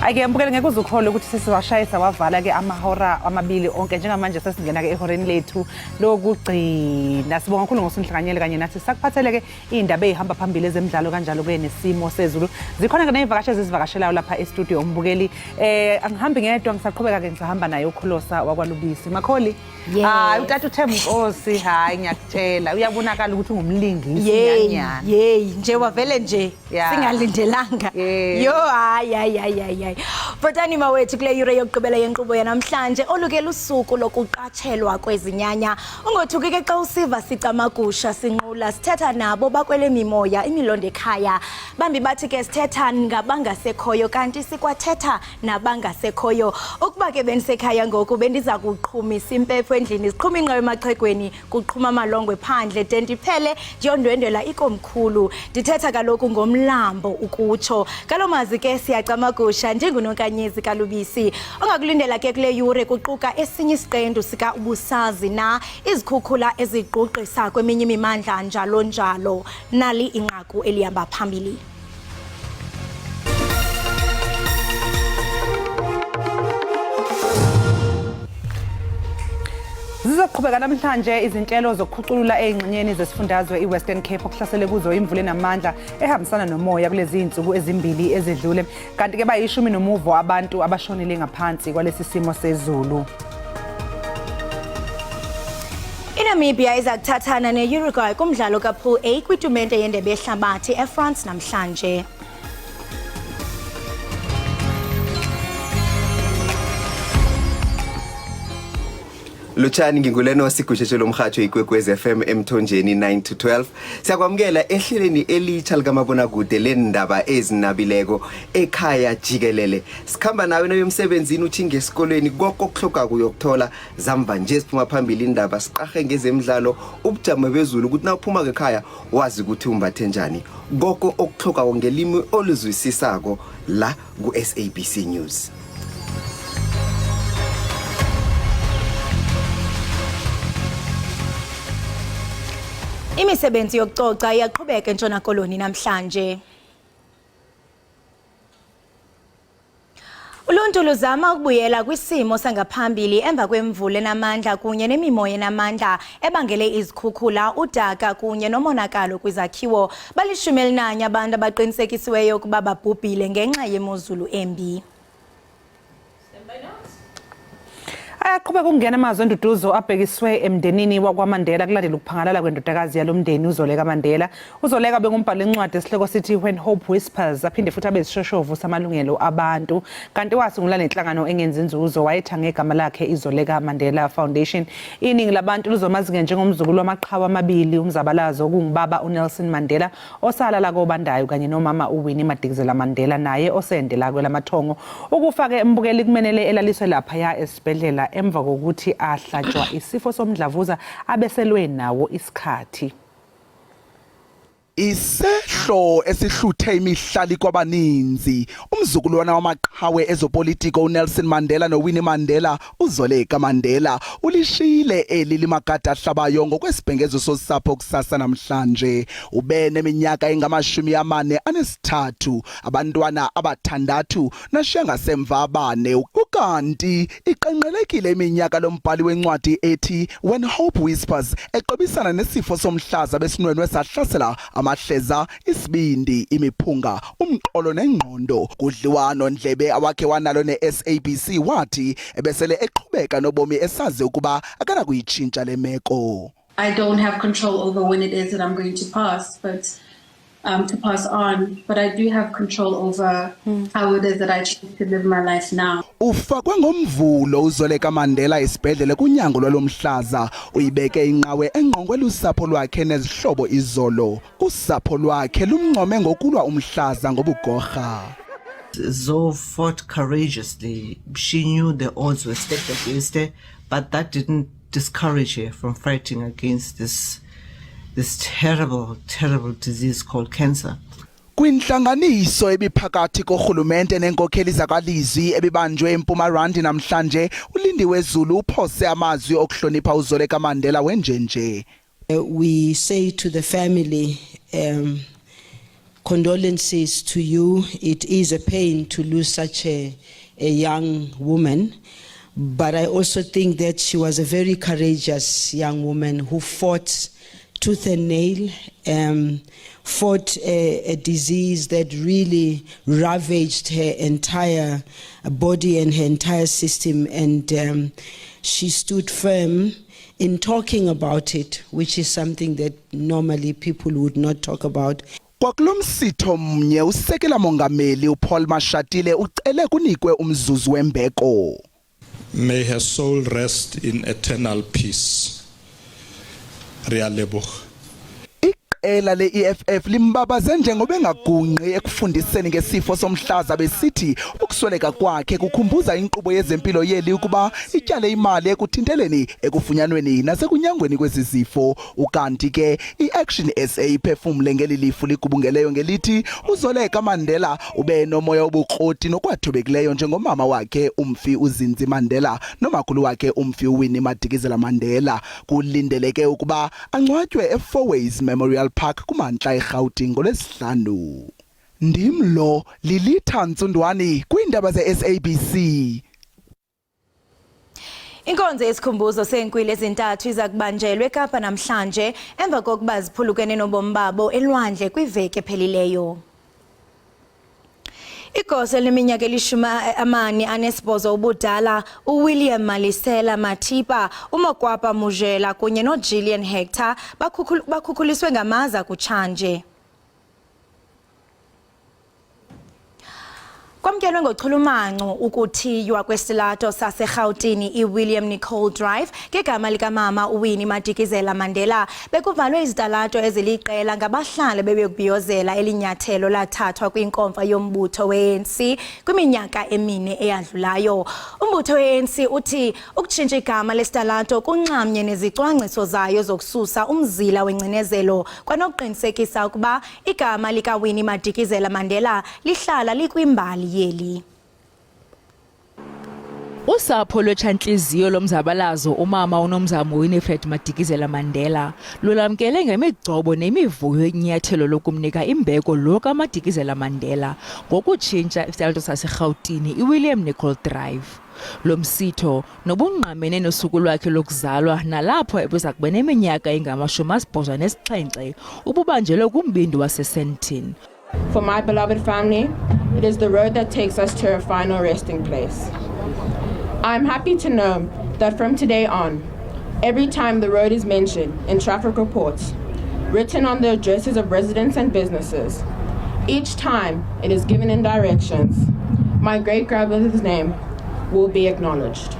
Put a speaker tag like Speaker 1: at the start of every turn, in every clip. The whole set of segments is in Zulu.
Speaker 1: Ake mbukele ngeke uzukholwe ukuthi sesiwashayisa wavala ke amahora amabili onke njengamanje sesingena ke ehoreni lethu lokugcina. Sibonga kakhulu ngosunhlanganyele kanye nathi sakuphathele ke iy'ndaba ey'hamba phambili ezemidlalo kanjalo-ke nesimo sezulu. Zikhona-ke ney'vakashi ezizivakashelayo lapha e-studio umbukeli. Angihambi ngedwa ngisaqhubeka-ke ngisahamba naye uKholosa wakwaLubisi. Makholi.
Speaker 2: Yes.
Speaker 1: Hayi utata uThemba Nkosi, hayi ngiyakutshela uyabonakala ukuthi ungumlingisi
Speaker 2: Yey,
Speaker 1: nyanyana.
Speaker 2: yey, nje wavele nje
Speaker 1: Yeah.
Speaker 2: singalindelanga.
Speaker 1: Yeah.
Speaker 2: Yo hayi hayi hayi hayi hayi. Bhotani mawethu kule yure yokugqibela yenkqubo yanamhlanje oluke lusuku lokuqatshelwa kwezinyanya. Ungothuki ke xa usiva sicamagusha sinqula sithetha nabo bakwele mimoya imilondo ekhaya. Bambi bathi ke sithetha ngabangasekhoyo kanti sikwathetha nabangasekhoyo. Ukuba ke bendisekhaya ngoku bendiza kuqhumisa impepho endlini, siqhuma inqawe emaxhegweni, kuqhuma amalongwe phandle de ndiphele ndiyondwendwela ikomkhulu. Ndithetha kaloku ngomlambo ukutsho. Ngaloo mazwi ke siyacamagusha ndinguNonkanyezi kaLubisi. Ongakulindela ke kule yure kuquka esinye isiqendu sika Ubusazi na, izikhukhula ezigqugqisa kweminye imimandla njalo njalo. Nali inqaku elihamba phambili.
Speaker 1: Zizoqhubeka namhlanje izinhlelo zokukhuculula ey'ngxenyeni zesifundazwe i-Western Cape okuhlasele kuzo imvula enamandla ehambisana nomoya kulezi zinsuku ezimbili ezedlule. Kanti-ke bayishumi nomuvo abantu abashonile ngaphansi kwalesi simo sezulu.
Speaker 2: INamibia iza kuthathana ne-Uruguay kumdlalo kaPool A kwitumente yendebe yehlabathi eFrance namhlanje.
Speaker 3: Lutshani nginguleno sigusheshe lomhatsho ikwekwez FM emthonjeni 9 to 12 siyakwamukela ehleleni elitsha likamabonakude lendaba ezinabileko ekhaya jikelele sikhamba nawe nayo emsebenzini uthinge esikolweni konke okuhlogako uyokuthola zamva nje siphuma phambili indaba siqarhe ngezemidlalo ubujamo bezulu ukuthi nawuphuma kekhaya wazi ukuthi umbathe njani konke okuhlogako ngelimi oluzwisisako la ku-SABC News.
Speaker 2: Imisebenzi yokucoca iyaqhubeka eNtshona Koloni namhlanje. Uluntu luzama ukubuyela kwisimo sangaphambili emva kwemvula enamandla kunye nemimoya enamandla ebangele izikhukhula, udaka kunye nomonakalo kwizakhiwo. Balishumi elinanye abantu abaqinisekisiweyo ukuba babhubhile ngenxa yemozulu embi.
Speaker 1: Ayaqhubeka ukungena amazwi enduduzo abhekiswe emndenini wakwaMandela kulandela ukuphangalala kwendodakazi yalo mndeni uZoleka Mandela. UZoleka bengumbhali wencwadi esihloko sithi When Hope Whispers aphinde futhi abe isishoshovu samalungelo abantu. Kanti wasungula nenhlangano engenzi inzuzo wayetha ngegama lakhe iZoleka Mandela Foundation. Iningi labantu lizomazi-ke njengomzukulu wamaqhawe amabili umzabalazo okungubaba uNelson Mandela osalala kobandayo kanye nomama uWinnie Madikizela Mandela naye osendela kwelamathongo. Ukufa-ke mbukeli kumenele elaliswe laphaya esibhedlela emva kokuthi ahlatshwa isifo somdlavuza abeselwe nawo isikhathi.
Speaker 4: Isehlo esihluthe imihlali kwabaninzi umzukulwana wamaqhawe ezopolitiko uNelson Mandela noWinnie Mandela uZoleka Mandela ulishiyile eli limagada ahlabayo ngokwesibhengezo sosapho kusasa namhlanje ube neminyaka engama-43 abantwana abathandathu nashiya ngasemva abane ukanti iqenqelekile iminyaka lombhali wencwadi ethi When Hope Whispers eqobisana nesifo somhlaza besinwenwe sahlasela amahleza isibindi imiphunga umqolo nengqondo kudliwano ndlebe awakhe wanalo neSABC wathi ebesele eqhubeka nobomi esazi ukuba akanakuyitshintsha le meko.
Speaker 5: I don't have control over when it is that I'm going to pass, but to pass on, but I do have control over how it is that I choose to live my life now.
Speaker 4: Ufakwe ngomvulo uZoleka Mandela esibhedlele kunyango lwalomhlaza uyibeke inqawe engqongwe lusapho lwakhe nezihlobo izolo. Usapho lwakhe lumncome ngokulwa umhlaza ngobugorha.
Speaker 6: Zo fought courageously. She knew the odds were stacked against her, but that didn't discourage her from fighting against this terrible, terrible disease called cancer.
Speaker 4: Kwinhlanganiso ebiphakathi korhulumente neenkokheli zakwalizwi ebibanjwe eMpumalanga namhlanje uLindiwe Zulu uphose amazwi okuhlonipha uZoleka Mandela wenjenje.
Speaker 7: We say to the family, condolences to you. It is a pain to lose such a young woman. But I also think that she was a very courageous young woman who fought tooth and nail, fought a disease that really ravaged her entire body and her entire system. And she stood firm in talking about it, which is something that normally people would not talk about.
Speaker 4: Kwakulo msitho mnye usekela mongameli uPaul Mashatile ucele kunikwe umzuzu wembeko.
Speaker 8: May her soul rest in eternal peace. Re a leboga.
Speaker 4: Iqela le-EFF limbabaze njengoba engagunqi ekufundiseni ngesifo somhlaza, besithi ukusweleka kwakhe kukhumbuza inkqubo yezempilo yeli ukuba ityale imali ekuthinteleni, ekufunyanweni nasekunyangweni kwezi zifo. Ukanti ke i-Action SA iphefumle ngeli lifu ligubungeleyo ngelithi uZoleka Mandela ube nomoya obukroti nokwathobekileyo njengomama wakhe umfi uZinzi Mandela nomakhulu wakhe umfi uWinnie Madikizela Mandela. Kulindeleke ukuba angcwatywe eFourways Memorial Park kumantla eRhawuti ngoLwesihlanu. Ndim lo Lilitha Ntsundwani kwiindaba ze-SABC.
Speaker 2: Inkonzo yesikhumbuzo seenkwili ezintathu iza kubanjelwa eKapa namhlanje emva kokuba ziphulukene nobomi babo elwandle kwiveki ephelileyo. Igosa eliminyaka eli-48 ubudala uWilliam Malisela Mathipa, uMokwapa Mujela kunye noGillian Hector bakhukhuliswe ngamaza kutshanje. Kwamkelwe ngochulumanco ukuthiywa kwesitalato saseRhawutini iWilliam Nicol Drive ngegama likamama uWinnie Madikizela Mandela. Bekuvalwe izitalato eziliqela ngabahlali bebekubhiyozela elinyathelo lathathwa kwinkomfa yombutho we-ANC kwiminyaka emine eyadlulayo. Umbutho we-ANC uthi ukutshintsha igama lesitalato kunxamnye nezicwangciso zayo zokususa umzila wengcinezelo kwanokuqinisekisa ukuba igama likaWinnie Madikizela Mandela lihlala likwimbali yeli.
Speaker 9: Usapho lwetshantliziyo lomzabalazo umama uNomzamo Winifred Madikizela Mandela lulamkele ngemigcobo nemivuyo inyathelo lokumnika imbeko lo kaMadikizela Mandela ngokutshintsha isitalato saseRhawutini iWilliam Nicol Drive. Lo msitho nobungqamene nosuku lwakhe lokuzalwa nalapho ebeza kuba neminyaka engama-87 ububanjelwe kumbindi waseSandton.
Speaker 10: For my beloved family, it is the road that takes us to our final resting place. I am happy to know that from today on, every time the road is mentioned in traffic reports, written on the addresses of residents and businesses, each time it is given in directions, my great grandmother's name will be acknowledged.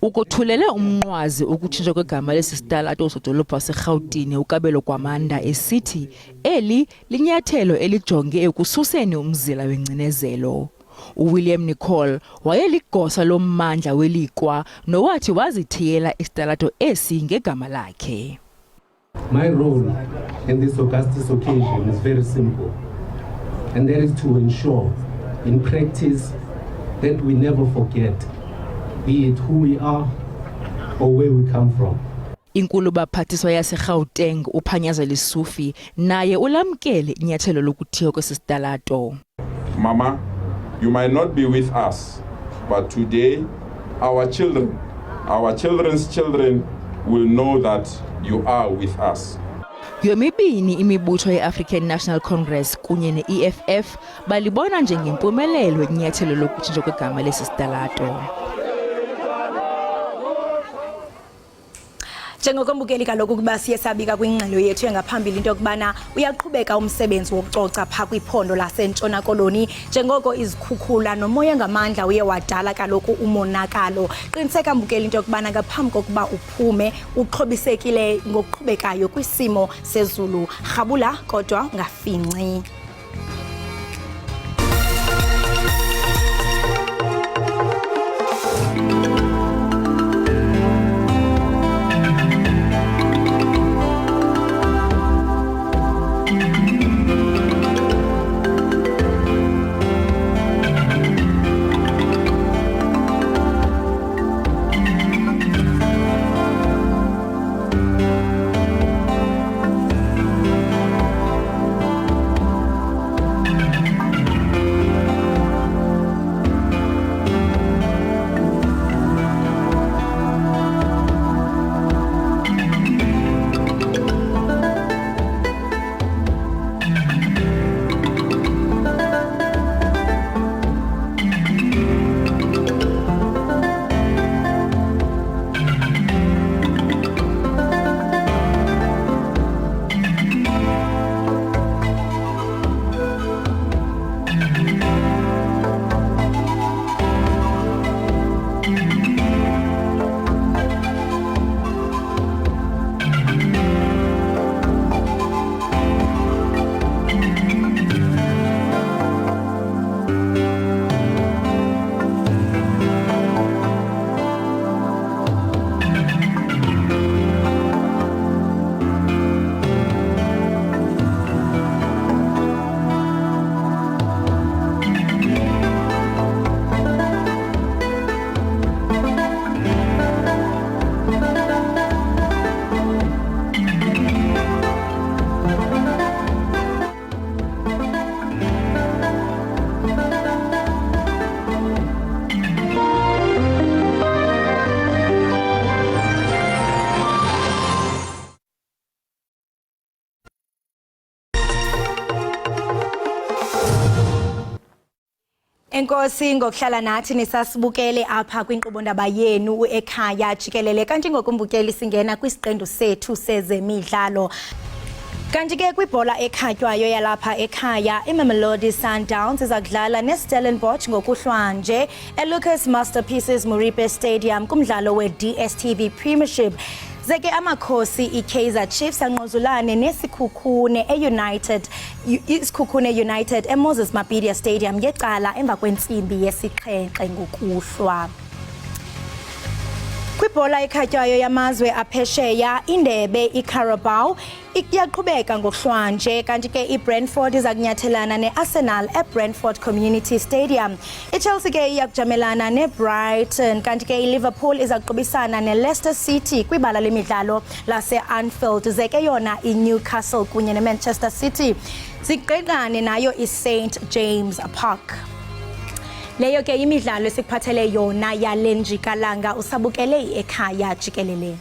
Speaker 9: Ukothulele umnqwazi ukutshintshwa kwegama lesi sitalato usodolophu waseRhawutini uKabelo Gwamanda, esithi eli linyathelo elijonge ekususeni umzila wengcinezelo. UWilliam Nicol wayeligosa lommandla welikwa nowathi wazithiyela isitalato esi ngegama lakhe.
Speaker 11: My role in this august occasion is very simple, and that is to ensure in practice that we never forget, be it who we are or where we come from.
Speaker 9: Inkulu baphathiswa yaseGauteng uPanyaza Lesufi naye ulamkele inyathelo lokuthiywa kwesi sitalato.
Speaker 12: Mama, you might not be with us, but today our children, our children's children will know that you are with us.
Speaker 9: Yomibini imibutho ye-African National Congress kunye ne-EFF balibona njengempumelelo inyathelo lokutshintshwa kwegama lesi sitalato.
Speaker 2: Njengokombukeli kaloku ukuba siye sabika kwingxelo yethu yangaphambili into yokubana uyaqhubeka umsebenzi wokucoca phaa kwiphondo laseNtshona Koloni njengoko izikhukhula nomoya ngamandla uye wadala kaloku umonakalo. Qiniseka mbukeli into yokubana ngaphambi kokuba uphume uxhobisekile ngokuqhubekayo kwisimo sezulu. Rhabula kodwa ungafinci. Enkosi ngokuhlala nathi nisasibukele apha kwinkqubo ndaba yenu ekhaya jikelele. Kanti ngokumbukeli singena kwisiqendu sethu sezemidlalo. Kanti ke kwibhola ekhatywayo yalapha ekhaya, iMamelodi Sundowns iza kudlala neStellenbosch ngokuhlwanje eLucas Masterpieces Moripe Stadium kumdlalo we-DStv Premiership. Ze ke amakhosi iKaizer Chiefs angquzulane neSikhukhune eUnited iSikhukhune United eMoses Mabhida Stadium ngecala emva kwentsimbi yesixhenxe ngokuhlwa. Kwibhola ekhatywayo yamazwe aphesheya, indebe iCarabao iyaqhubeka ngokuhlwanje, kanti ke iBrentford iza kunyathelana neArsenal eBrentford Community Stadium. IChelsea ke iya kujamelana neBrighton, kanti ke iLiverpool iza kuqubisana neLeicester City kwibala lemidlalo lase-Anfield. Ze ke yona iNewcastle kunye neManchester City zigqigqane nayo iSt James Park. Leyo ke imidlalo esikuphathele yona yale njikalanga usabukele ekhaya jikelele.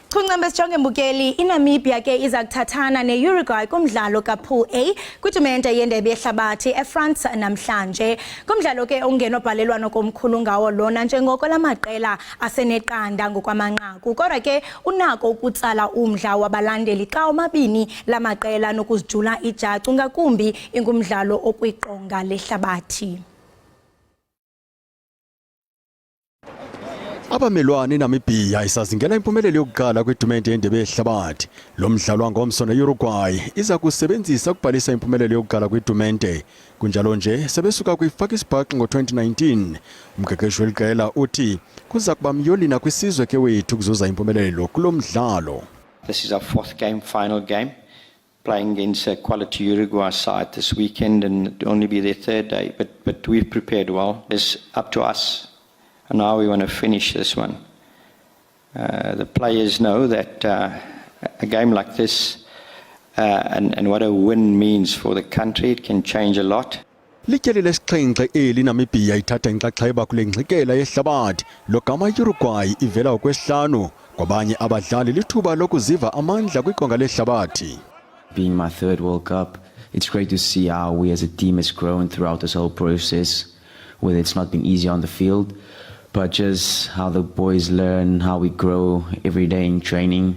Speaker 2: Chuncembe sijonge mbukeli, iNamibia ke iza kuthathana ne-Uruguay kumdlalo kaPool A kwitumente yendebe yehlabathi eFrance namhlanje. Kumdlalo ke ongenobhalelwano komkhulu ngawo lona njengoko lamaqela aseneqanda ngokwamanqaku. Kodwa ke unako ukutsala umdla wabalandeli xa omabini lamaqela nokuzijula ijacu ngakumbi ingumdlalo okwiqonga lehlabathi.
Speaker 13: Abamelwane iNamibia isazingela impumelelo yokuqala kwitumente yendebe yehlabathi. Lo mdlalo wangomso ne-Uruguay iza kusebenzisa ukubhalisa impumelelo yokuqala kwitumente. Kunjalo nje sebesuka kwifaka isibhaxu ngo-2019. Umqeqeshi weli qela uthi kuza kuba myolina kwisizwe ke wethu ukuzuza impumelelo kulo mdlalo.
Speaker 14: This is our fourth game, final game, playing against a quality Uruguay side this weekend, and it'll only be their third day, but we've prepared well. It's up to us and now we want to finish this one. The players know that a game like this and what a win means for the country, it can change a lot.
Speaker 13: Lityeli lesixhenxe eli Namibia ithatha inxaxheba kule ngxikela yehlabathi logama iUruguay ivela okwesihlanu. Kwabanye abadlali lithuba lokuziva amandla kwiqonga lehlabathi.
Speaker 15: Being my third World Cup, it's great to see how we as a team has grown throughout this whole process, whether it's not been easy on the field, but just how the boys learn, how we grow every day in training.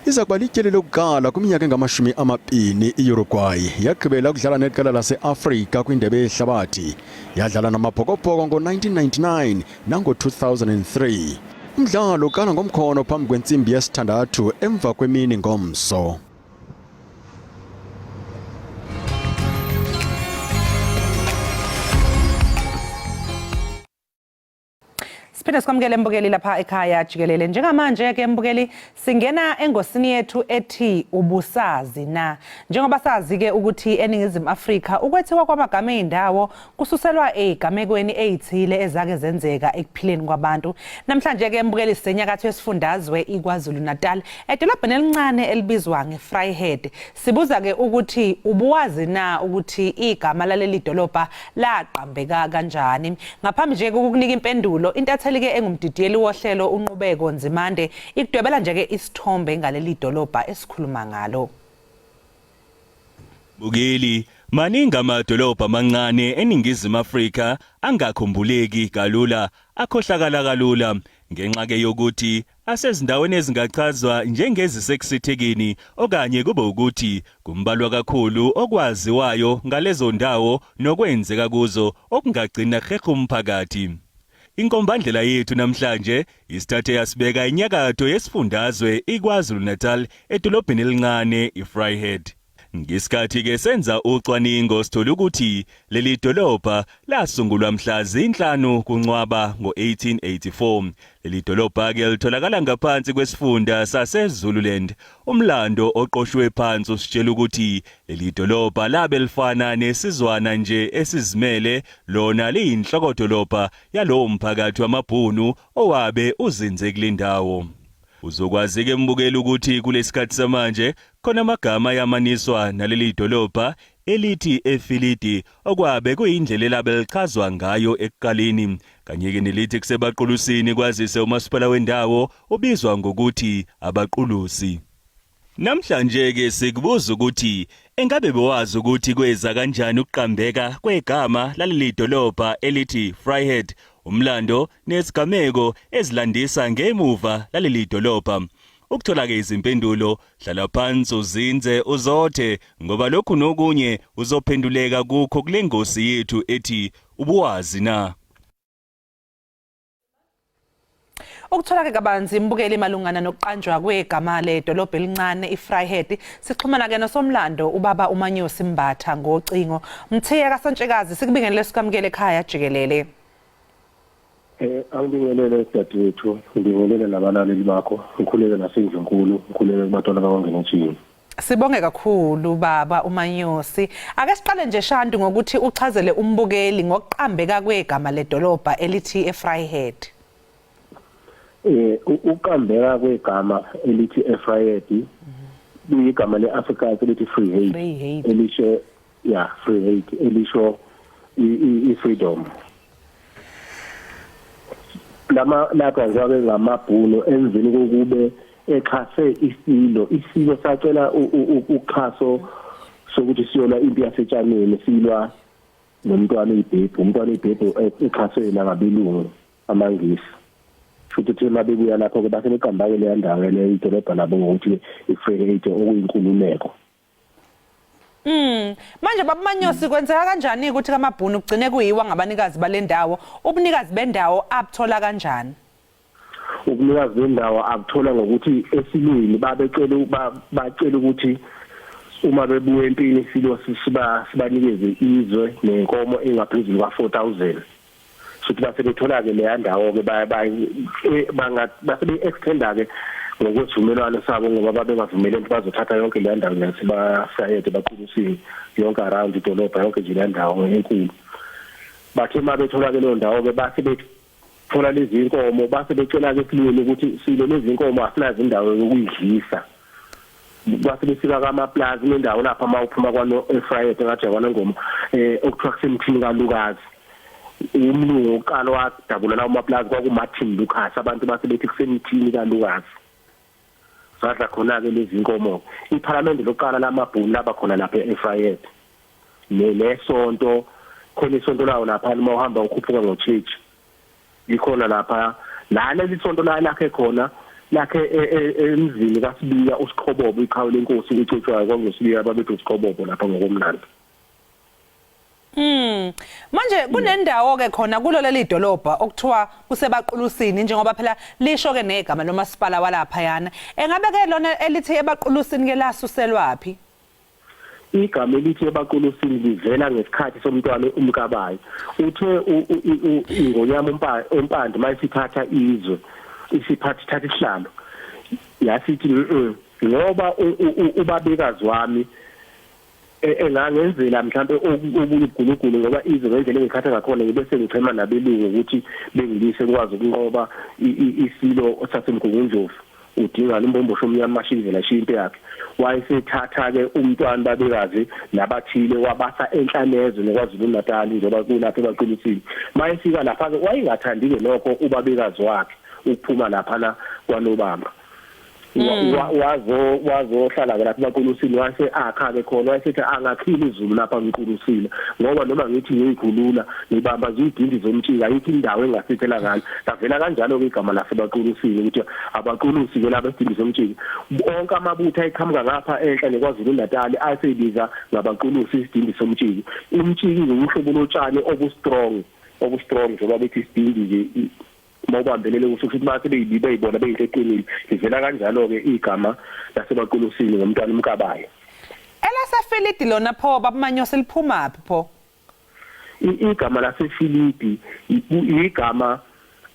Speaker 13: Iza kuba lityeli lokuqala kwiminyaka engamashumi 20 iUruguay yagqibela ukudlala neqela lase-Afrika kwindebe yehlabathi. Yadlala namaBhokobhoko ngo-1999 nango-2003. Umdlalo uqala ngomkhono phambi kwentsimbi yesithandathu emva kwemini ngomso.
Speaker 1: Siphinde sikwamukele mbukeli lapha ekhaya jikelele. Njengamanje ke mbukeli singena engosini yethu ethi ubusazi na. Njengoba sazi ke ukuthi eNingizimu Afrika ukwethiwa kwamagama eindawo kususelwa ezigamekweni ezithile ezake zenzeka ekuphileni kwabantu. Namhlanje ke mbukeli sisenyakatho yesifundazwe iKwaZulu Natal edolobheni elincane elibizwa ngeVryheid. Sibuza ke ukuthi ubuwazi na ukuthi igama laleli dolobha laqambeka kanjani. Ngaphambi nje kokukunika impendulo, intatheli ke engumdidiyeli wohlelo uNqubeko Nzimande ikudwebela nje ke isithombe ngaleli dolobha esikhuluma ngalo.
Speaker 16: Bukeli, maningi amadolobha amancane eNingizimu Afrika angakhumbuleki kalula, akhohlakala kalula ngenxa ke yokuthi asezindaweni ezingachazwa njengezisekusithekeni okanye kube ukuthi kumbalwa kakhulu okwaziwayo ngalezo ndawo nokwenzeka kuzo okungagcina hehe umphakathi. Inkombandlela yethu namhlanje isithathe yasibeka enyakatho yesifundazwe iKwaZulu-Natal edolobheni elincane iVryheid. Ngesikhathi ke senza ucwaningo sithola ukuthi leli dolobha lasungulwa mhla zi-5 kuNcwaba ngo-1884. Leli dolobha ke litholakala ngaphansi kwesifunda saseZululand. Umlando oqoshwe phansi usitshela ukuthi leli dolobha labe lifana nesizwana nje esizimele, lona liyinhlokodolobha yalowo mphakathi wamaBhunu owabe uzinze kule ndawo. Uzokwazi ke mbukeli ukuthi kulesikhathi samanje khona amagama ayamaniswa naleli dolobha elithi eFilidi okwabe kuyindlela elabe lichazwa ngayo ekuqaleni, kanye ke nelithi kusebaqulusini kwazise umasipala wendawo ubizwa ngokuthi abaqulusi. Namhlanje ke sikubuza ukuthi engabe bewazi ukuthi kweza kanjani ukuqambeka kwegama laleli dolobha elithi Vryheid, umlando nezigameko ezilandisa ngemuva laleli dolobha. Ukuthola ke izimpendulo, hlala phansi uzinze uzothe ngoba lokhu nokunye uzophenduleka kukho kule ngosi yethu ethi ubuwazi na.
Speaker 1: Ukuthola ke kabanzi imbukeli malungana nokuqanjwa kwegama ledolobha elincane iVryheid sixhumana ke nosomlando ubaba uManyosi Mbatha ngocingo. Mthiya kaSontshekazi sikubingelele sikamukele ekhaya jikelele.
Speaker 17: Eh angibingelele dadewethu, ngibingelele nabalaleli bakho, ngikhuleke nasendlunkulu, ngikhuleke kubatwana bakwaNgenetshini.
Speaker 1: Sibonge kakhulu baba uManyosi. Ake siqale nje Shandu ngokuthi uchazele umbukeli ngokuqambeka kwegama ledolobha elithi eVryheid.
Speaker 17: Eh uqambeka kwegama elithi eVryheid kuyigama leAfrikaans elithi Vryheid elisho ya Vryheid elisho i-freedom. Lama lapha njengoba ngamabhuno emveni kokube exhase isilo isilo sacela uxhaso sokuthi siyolwa impi yasetshaneni silwa nomntwana uyibhebhu umntwana uyibhebhu exhaswe nangabelungu amangisi futhi uthe uma bebuya lapho-ke base beqamba-ke leya ndawo leyo idolobha labo ngokuthi i-Vryheid okuyinkululeko
Speaker 1: Manje baba Manyosi kwenzeka kanjani ukuthi kamabhunu kugcine kuyiwa ngabanikazi balendawo? Ubunikazi bendawo abuthola kanjani?
Speaker 17: Ubunikazi bendawo abuthola ngokuthi esilweni babecela bacela ukuthi uma bebuya empini isilo siba sibanikeze izwe nenkomo engaphezulu ka-4000 futhi base bethola-ke leya ndawo-ke base beyi-extenda-ke ngokwesivumelwano sabo ngoba babengavumelene ukuthi bazothatha yonke leya ndawo yasebafayede baqulusile yonke around idolobha yonke nje leya ndawo enkulu bathe uma bethola-ke leyo ndawo-ke base bethola lezi nkomo base becela-ke esilweni ukuthi silo lezi nkomo asinazo indawo yokuyidlisa kwase befika kamaplazi kunendawo lapha uma uphuma kwano eFriday ngathi yakwanongoma eh okuthiwa kusemthini kaLukazi umlungu wokuqala wadabula lawo maplazi kwakuMartin Lucas abantu base bethi kusemthini kaLukazi sadla khona-ke lezi nkomo iphalamende lokuqala lamabhunu laba khona lapha eFriday nesonto khona isonto lawo lapha uma uhamba ukhuphuka ngochurch likhona lapha la leli sonto la lakhe khona lakhe e, e, emzini kaSibiya uSiqhobobo iqhawe lenkosi ucetshwayo kwakunoSibiya babethi uSiqhobobo lapha ngokomlando
Speaker 1: Manje kunendawo ke khona kulo leli dolobha okuthiwa kusebaqulusini njengoba phela lisho ke negama lomasipala walapha yana. Engabe ke lona elithi ebaqulusini ke lasuselwaphi?
Speaker 17: Igama elithi ebaqulusini livela ngesikhathi somntwana uMkabayi. Uthe ingonyama uMpande mayisithatha izwe isiphatha ithatha isihlalo yasithi ngoba ubabekazi wami e, engangenzela mhlawumbe okunye ubugulugulu ngoba izwe ngendlela engikhatha ngakhona ngibe sengichema nabelungu ukuthi bengilise ngikwazi ukunqoba isilo sasemgungundlovu udingana umbombosho omnyama mashizela ashiya into yakhe wayesethatha-ke umntwana babekazi nabathile wabasa enhlanezwe nekwazulu-natali njengoba kulapho ebaqinisile uma efika lapha-ke wayengathandi-ke nokho ubabekazi wakhe ukuphuma laphana kwanobamba mm. wazo wazohlala ke lapha baqulusile wase akha ke khona wayesethi angakhile izulu lapha ngiqulusile ngoba noma ngithi ngiyikhulula ngibamba nje idindi zomtshika ayikho indawo engasithela ngalo lavela kanjalo ke igama lasebaqulusile ukuthi abaqulusi ke laba esidindi somtshika onke amabutho ayiqhamuka ngapha enhla neKwaZulu Natal aseyibiza ngabaqulusi isidindi somtshiki umtshiki nguhlobo lotshani obustrong obustrong njengoba bethi isidindi nje uma ubambelele kusho ukuthi base beyibona beyinto eqinile livela kanjalo-ke igama lasebaqulusini ngomntwana umkabayo
Speaker 1: Elasefilidi lona pho babumanyosi liphumaphi pho?
Speaker 17: Igama laseFilipi igama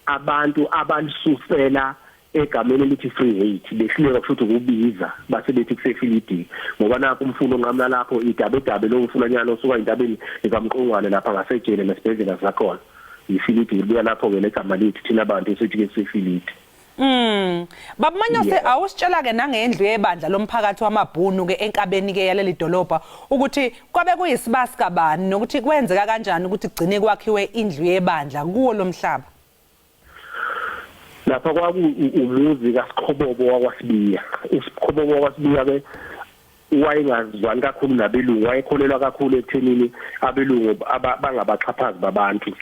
Speaker 17: abantu abalisusela egameni elithi Vryheid behluleka futhi ukubiza base bethi kuseFilipi ngoba nakho umfula onqamula lapho idabedabe lo mfulanyana osuka entabeni ekaMqongwane lapha ngasejele nesibhedlela sakhona yiFilipi libuya lapho-ke legama lethu thina bantu esithi ke kuseFilipi
Speaker 1: Mm. Baba Manyose yeah. awusitshela ke nangendlu yebandla lomphakathi wamabhunu ke enkabeni ke yaleli dolobha ukuthi kwabe kuyisibasi kabani nokuthi kwenzeka kanjani ukuthi kugcine kwakhiwe indlu yebandla kuwo lomhlaba.
Speaker 17: Lapha kwaku umuzi kaSikhobobo wakwaSibiya. USikhobobo wakwaSibiya ke wayengazwani kakhulu nabelungu, wayekholelwa kakhulu ekuthenini abelungu bangabaxhaphazi babantu.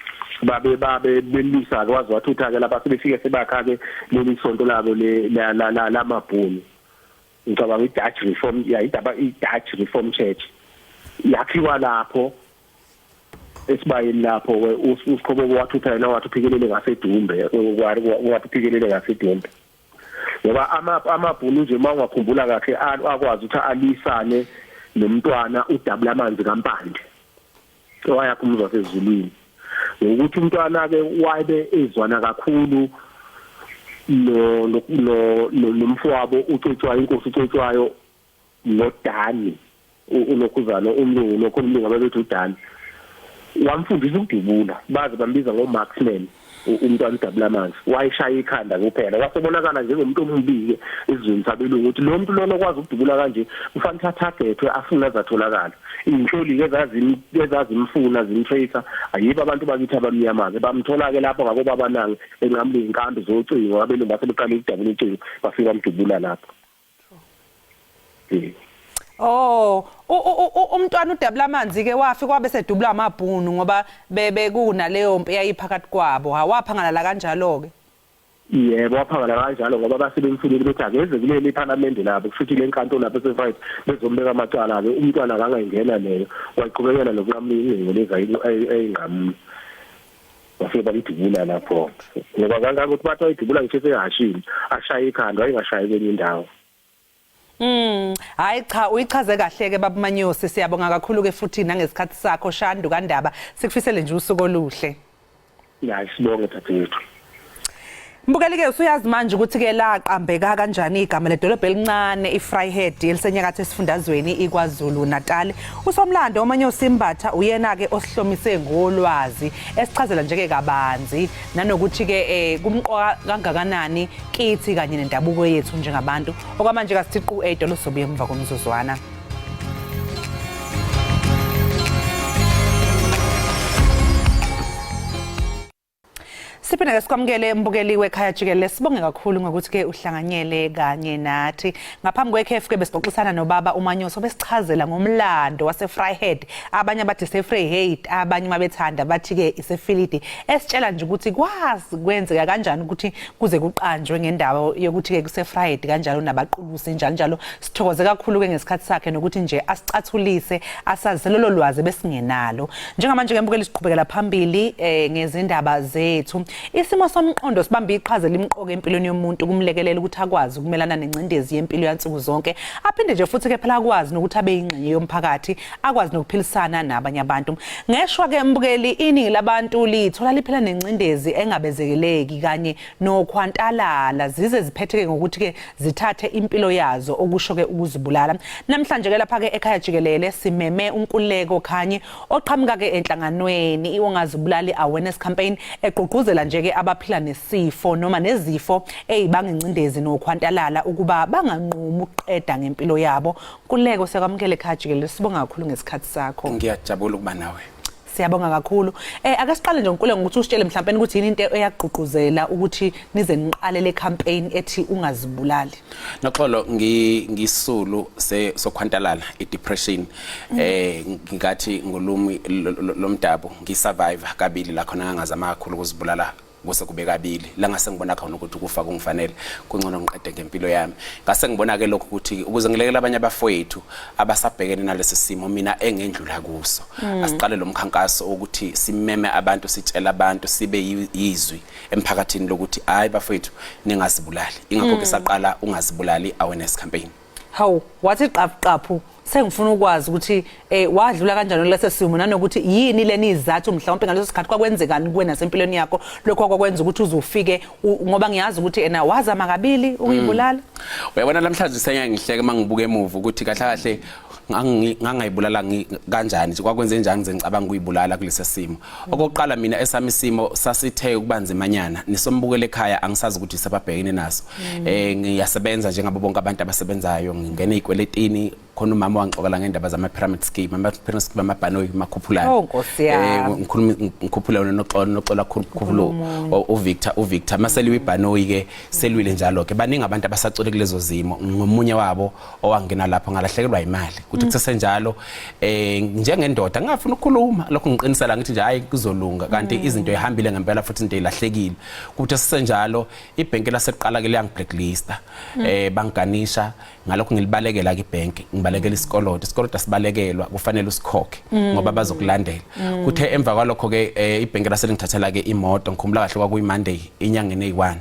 Speaker 17: Babe belisa ke, waze wathutha ke lapha sebefike sebakha ke leli sonto labo le lamabhunu. Ngicabanga i-Dutch Reform, ya, idaba i-Dutch Reform Church yakhiwa lapho esibayeni lapho. USikhobobo wathutha yena, wathi uphikelele ngaseDumbe, wathi uphikelele ngaseDumbe ngoba amabhunu nje, uma ungakhumbula kahle, akwazi ukuthi alisane nomntwana uDabula amanzi kaMpande owayakha umuzi wasezulwini, ngokuthi umntwana ke wabe ezwana kakhulu no no nomfowabo uCetshwayo, inkosi uCetshwayo, noDani ulokhuzana umlungu, lokho umlungu ababethi uDani wamfundisa ukudubula, baze bambiza ngo-marksman umntwana uDabula amanzi. Wayeshaya ikhanda kuphela, wasebonakala njengomuntu omubi-ke esizweni sabelungu, ukuthi lo muntu lona okwazi ukudubula kanje kufanele athathethwe afune azatholakala. Iy'nhloli-ke ezazimfuna zimtracer, ayibo abantu bakithi abamnyama-ke, bamthola-ke lapho ngakobabanangi enqamula iy'nkambi zocingo. Abelungu base beqale ukudabula ucingo, bafike bamdubula lapho.
Speaker 1: Oh, umntwana uDabula amanzi ke wafika wabe sedubula amabhunu ngoba bebe kunaleyo mpi yayiphakathi kwabo. Hawaphangalala kanjalo ke.
Speaker 17: Yebo, waphangala kanjalo ngoba basebemfunile, bethi akeze kuleli iphalamende labo, kushuthi le nkantolo lapho esefight bezombeka amacala-ke. Umntwana akangayingena leyo, waqhubekela nokunqamula ingcingo lezi ayinqamula, bafike bamdubula lapho, ngoba kangaka ukuthi bathi wayidubula ngisho esehashini, ashaye ikhanda, wayengashayi kwenye indawo.
Speaker 1: Hayi cha, uyichaze kahle ke baba Manyosi, siyabonga kakhulu ke futhi nangesikhathi sakho. Shandu kaNdaba, sikufisele nje usuku oluhle.
Speaker 17: Ya, sibonge dadewethu.
Speaker 1: Mbukeli ke, usuyazi manje ukuthi ke laqambeka kanjani igama ledolobha elincane iVryheid elisenyakatho esifundazweni iKwaZulu Natal. Usomlando uManyosi Mbatha uyena ke osihlomise ngolwazi, esichazela nje ke kabanzi nanokuthi ke kumqoka kangakanani kithi kanye nendabuko yethu njengabantu. Okwamanje kasithi qu eyidolo, sobuye emva komzuzwana. Siphinde ke sikwamukele mbukeli wekhaya jikelele, sibonge kakhulu ngokuthi ke uhlanganyele kanye nathi. Ngaphambi kwekhefu ke besixoxisana nobaba uManyoso, besichazela ngomlando waseVryheid, abanye abathi seVryheid, abanye mabethanda bathi ke iseFilidi, esitshela nje ukuthi kwazi kwenzeka kanjani ukuthi kuze kuqanjwe ngendawo yokuthi ke kuseVryheid kanjalo nabaqulusi njalo njalo. Sithokoze kakhulu ke ngesikhathi sakhe nokuthi nje asicathulise, asazise lolo lwazi besingenalo. Njengamanje ke mbukeli, siqhubekela phambili ngezindaba zethu. Isimo somqondo sibamba iqhaza elimqoka empilweni yomuntu, kumlekelela ukuthi akwazi ukumelana nengcindezi yempilo yansuku zonke, aphinde nje futhi ke phela akwazi nokuthi abe yingxenye yomphakathi, akwazi nokuphilisana nabanye abantu. Ngeshwa ke mbukeli, iningi labantu lithola liphila nengcindezi engabezekeleki kanye nokhwantalala, zize ziphetheke ngokuthi ke zithathe impilo yazo, okusho ke ukuzibulala. Namhlanje ke lapha ke ekhaya jikelele simeme uNkululeko Khanye oqhamuka ke enhlanganweni iUngazibulali Awareness Campaign, egqugquzela nje ke abaphila nesifo noma nezifo ezibanga ingcindezi nokhwantalala ukuba banganqumi ukuqeda ngempilo yabo. Nkululeko, siyakwamukela ekhaya jikelele, sibonga kakhulu ngesikhathi sakho.
Speaker 18: Ngiyajabula ukuba nawe.
Speaker 1: Siyabonga kakhulu. Ake siqale nje Nkululeko ngokuthi usitshele mhlawumbe ukuthi yini into eyagqugquzela ukuthi nize niqale le campaign ethi ungazibulali.
Speaker 18: Noxolo, ngisulu sokhwantalala, i-depression. Ngingathi ngolumi lomdabu ngisurvive kabili la khona ngangazama kakhulu ukuzibulala kuse kube kabili, la ngase ngibona khona ukuthi ukufa kungifanele, kungcono ngiqede ngempilo yami. Ngase ngibona ke lokho ukuthi ukuze ngilekele abanye abafowethu abasabhekene nalesi simo mina engendlula kuso, asiqale lo mkhankaso ukuthi simeme abantu, sitshele abantu, sibe yizwi emphakathini lokuthi hayi bafowethu, ningazibulali. Ingakho ke saqala Ungazibulali Awareness Campaign.
Speaker 1: Hawu, wathi qaphu qaphu, sengifuna ukwazi ukuthi wadlula kanjani kulesi simo, nanokuthi yini leni izathu mhlawumbe ngaleso sikhathi, kwakwenzekani kuwena nasempilweni yakho lokho kwakwenza ukuthi uze ufike, ngoba ngiyazi ukuthi ena wazama kabili ukuyibulala.
Speaker 18: Uyabona, namhlanje sengeke ngihleke mangibuka emuva ukuthi kahle kahle ngangayibulala kanjani, kwakwenze njani ngize ngicabanga ukuyibulala kulesi simo. Okokuqala, mina esami isimo sasithe ukuba nzimanyana, nisombukela ekhaya angisazi ukuthi sababhekene naso. Ngiyasebenza njengabo bonke abantu abasebenzayo, ngingena ezikweletini. Khona umama wangixokela ngendaba zama pyramid scheme, ama pyramid scheme, amabhanoyi, makhuphulana.
Speaker 1: Oh, Nkosi yami.
Speaker 18: Ngikhuluma ngikhuphula wena noxolo, noxolo khuphula uVictor maseliwe ibhanoyi ke, selwile njalo ke. Baningi abantu abasacwele kulezo zimo. Ngomunye wabo owangena lapho, ngalahlekelwa imali. Kuthi kusesenjalo, njengendoda ngingafuna ukukhuluma lokho, ngiqinisela ngithi nje hayi, kuzolunga, kanti izinto ihambile ngempela futhi izinto ilahlekile. Kuthi sisenjalo, ibhenki laseqala ke liyangi-blacklista, bangiganisha ngalokho. Ngilibalekela ke ibhenki, ngibalekela isikoloto. Isikoloto asibalekelwa, kufanele usikhokhe ngoba bazokulandela. Kuthe emva kwalokho ke, ibhenki laselingithathela ke imoto. Ngikhumbula kahle, kwakuyi Monday inyangeni eyi-1.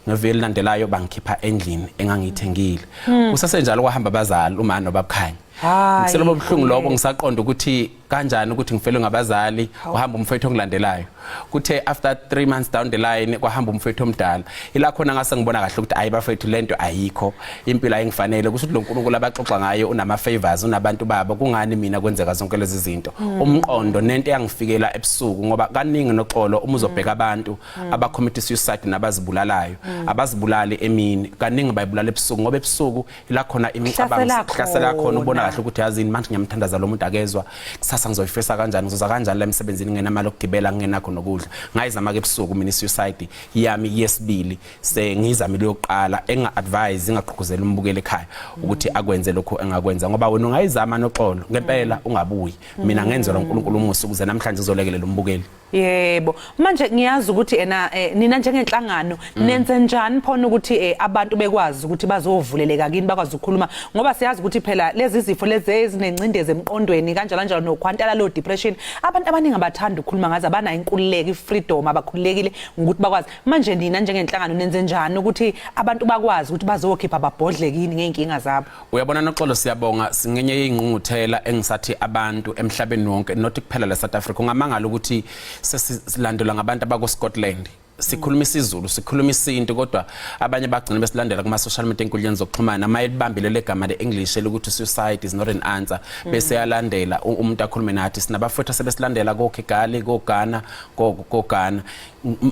Speaker 18: Ngeviki elilandelayo bangikhipha endlini engangiyithengile. Kusasenjalo kwahamba abazali, umama nobabukhanya.
Speaker 1: Hayi,
Speaker 18: Ngiselobo buhlungu lokho, ngisaqonda ukuthi kanjani ukuthi ngifelwe ngabazali. Kwahamba umfowethu ongilandelayo. Kuthe after 3 months down the line kwahamba umfowethu omdala. Ila khona ngase ngibona kahle ukuthi ayi bafethu, lento ayikho, impilo ayingifanele. Kusho ukuthi lo nkulunkulu abaxoxa ngayo unama favors, unabantu babo. Kungani mina kwenzeka zonke lezi zinto? Umqondo nento eyangifikela ebusuku, ngoba kaningi noxolo, uma uzobheka abantu aba-commit suicide nabazibulalayo, abazibulali emini, kaningi bayibulala ebusuku, ngoba ebusuku ila khona imicabango
Speaker 1: Hlasela
Speaker 18: hlasela khona. Ubona
Speaker 1: khona.
Speaker 18: kahle ukuthi yazini manje, ngiyamthandaza lo muntu akezwa, kusasa ngizoyifesa kanjani, ngizoza kanjani la emsebenzini ngingenamali yokugibela, ngingenakho nokudla? Ngayizama ke ebusuku mina i-suicide yami yesibili. Sengiyizamile yokuqala, enga-advise, ingagqugquzela umbukeli ekhaya ukuthi akwenze lokhu engakwenza, ngoba wena ungayizama noxolo ngempela ungabuyi. Mina ngenzelwa uNkulunkulu umusa ukuze namhlanje uzolekelela umbukeli.
Speaker 1: Yebo. Manje ngiyazi ukuthi ena nina njengenhlangano nenze njani phona ukuthi abantu bekwazi ukuthi bazovuleleka kini, bakwazi ukukhuluma, ngoba siyazi ukuthi phela lezi zifo lezi ezinencindezi emqondweni kanjalo kanjalo nokhwantala lo depression, abantu abaningi abathanda ukukhuluma ngazo, abanayo inkululeko, ifreedom, abakhululekile ngokuthi bakwazi. Manje nina njengenhlangano nenze njani ukuthi abantu bakwazi ukuthi bazokhipha, babhodle kini ngey'nkinga zabo?
Speaker 18: Uyabona noxolo, siyabonga. Singenye yey'ngqungquthela engisathi abantu emhlabeni wonke, not kuphela la South Africa. Ungamangala ukuthi sesilandelwa ngabantu abako-Scotland. Sikhuluma isiZulu, sikhuluma isintu, kodwa abanye bagcina besilandela kuma-social media, enkundleni zokuxhumana. Uma elibambile legama le-English elokuthi "suicide is not an answer", bese yalandela umuntu akhulume nathi. Sinabafowethu asebesilandela ko-Kigali, ko-Ghana, ko-Ghana.